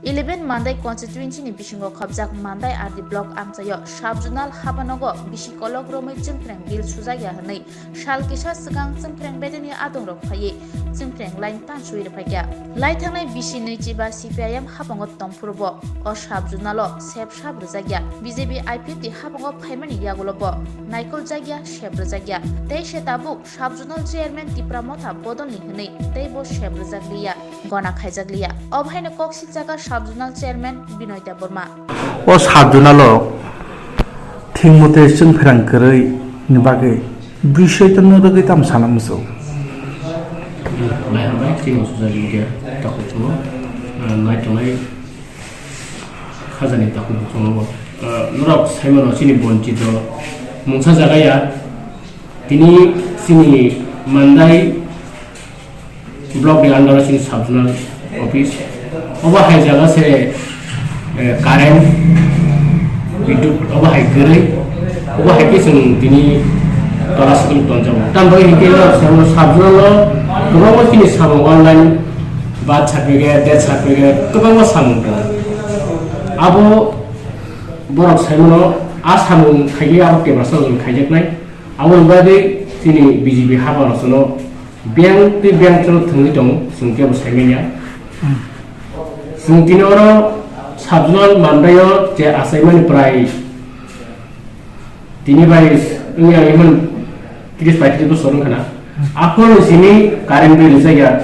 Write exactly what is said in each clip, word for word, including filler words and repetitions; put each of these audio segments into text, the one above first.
Eleven Mandai constituency ni bisingo khopjak Mandai R D block amchaio sub-zonal habanogo bisi kolok romwi chwngphreng bill sujakya hwnwi sal kisa swkang chwngphreng bedekni adongrok phaiwi chwngphreng line tanswi rwphaikha. Lai thangnai bisi nwichiba C P I M habango tongphurubo o sub-zonalo sep sap rwjakya. B J P I P F T habango phaimani yagulo bo naikoljakya, sep rwjakya. Tei se tabuk sub-zonal chairman Tipra Motha bodolni hwnwi teibo sep rwjakliya, gona khaijakliya. Obo haino kok sikjakha sub-zonal chairman Binoy Debbarma. O sub-zonalo thik mote chwngphreng kwrwi ni bagwi bisoi tongna bagwi tamo sana muchung. Mai hambai chini social media takhuk chungo, ah, nai tongnai khajani takhuk chungo. Ah, norok saimano chini Bonchito mungsa jaga ya. Tini chini Mandai block ni under o chini sub-zonal office. Obo hai jaga se, eh, current, bidyut obo hai kwrwi. Obo hai khe chwng tini tola swkang tonjago. Tamoni hwnkhe norok saimano sub-zonal o kwbangma chini samung online, birth certificate, death certificate, kwbangma samung tongo. Abo borok saimano a samung khaikhe abo Tiprasa rok khaijaknai. Aboni bagwi chini B J P habarokno biyang tei biyang chwng thwngwi tongo, chwng kebo saimanya. Chwng tini oro sub-zonal Mandaio je achaimani prai tini bai wngya wngmani tris paitris bosor wngkha na. Aphuru chini current bill rijak ya,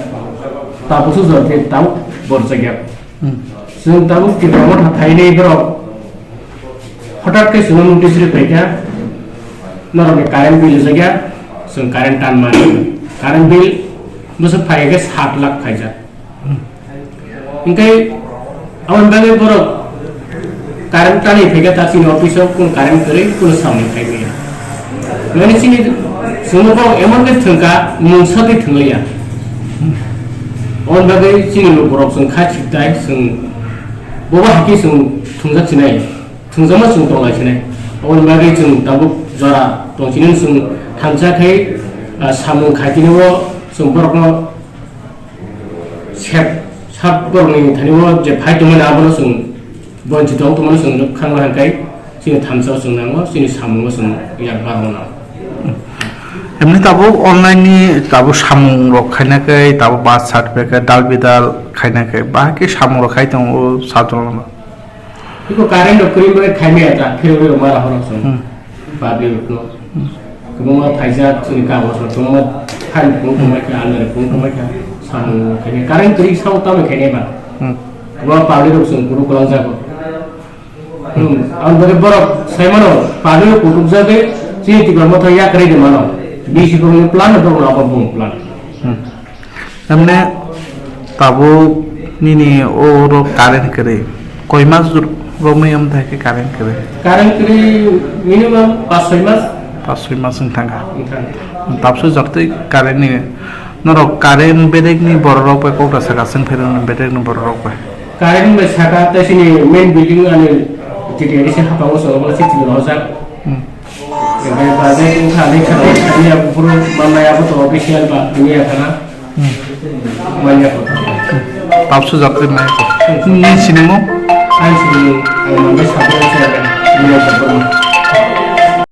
tabukhe jor khe tabuk bo rijak ya. Hmm. Chwng tabuk Tipra Motha thainwi borok hothat khe chwngno notice rwi phaikha, norokni current bill rijak ya, chwng current tan mani. Current bill bwswk phai khe sat lakh phaijak. Hmm. Hinkhe aboni bagwi borok current tanwi phaikha, ta chini office o kunu current kwrwi, kunu samung khai manya. Mane chini chwngno kok emon khe thwngkha, mungsa twi thwnglaiya. Aboni bagwi chini lukurok chwng kha siktai, chwng bobo hakhe chwng thwngjak sinai, thwngjakma chwng tonglai sinai. Aboni bagwi chwng tabuk jora tongchini chwng thansa khai, ah, samung khaitini o chwng borokno sep sak borokni thani o je phai tongmani abono chwng Bonchito wng tongmani chwng nuk khangna hwnkhe chini thansa o chwng nango, chini samungo chwng yak barma nango. Emni tabuk online ni tabuk samung rok khaina khe tabuk birth certificate dal bidal khaina khe bahai khe samung rok khai tongo o sub-zonal no. Iko current rok kwrwi bai khaimaya ta phirwi rok mara horok chwng. Hmm. Public rokno. Hmm. Kwbangma phaijak chini kagoj rok kwbangma file phone tongmai kha, almari phone tongmai kha, samung khainai. Current kwrwi sao tamo khainai ba. Hmm. Kwbangma public rok chwng kuru kwlangjago. Hmm. Ang bari borok saimano public rok kutukjagwi chini Tipra Motha yakarwi de mano. B C P ni plan rok no abo bung plan. Hmm. Tamne tabuk nini oro current kwrwi koi mas romwi wng thai khe current kwrwi? Current kwrwi minimum pas soi mas. Pas soi mas wng thangkha. Wng thangkha. Tabso jotoi current ni norok current bedek ni borok rok bai kok da saka chwng phai rwngni bedek ni borok rok bai. Current bai saka tei chini main building ani T T A D C hapang o chwng obo se chini rojak. Hmm. Bai ba dai wng kha, ani kha, ani ya buphuru manmaya bo to official ba tini ya khana. Hmm. Manya ko. Tabso jotoi mai ko. Hmm. Ni sinimo? Ai sinimo, ai manbai sabra chairman, ni ya buphuru.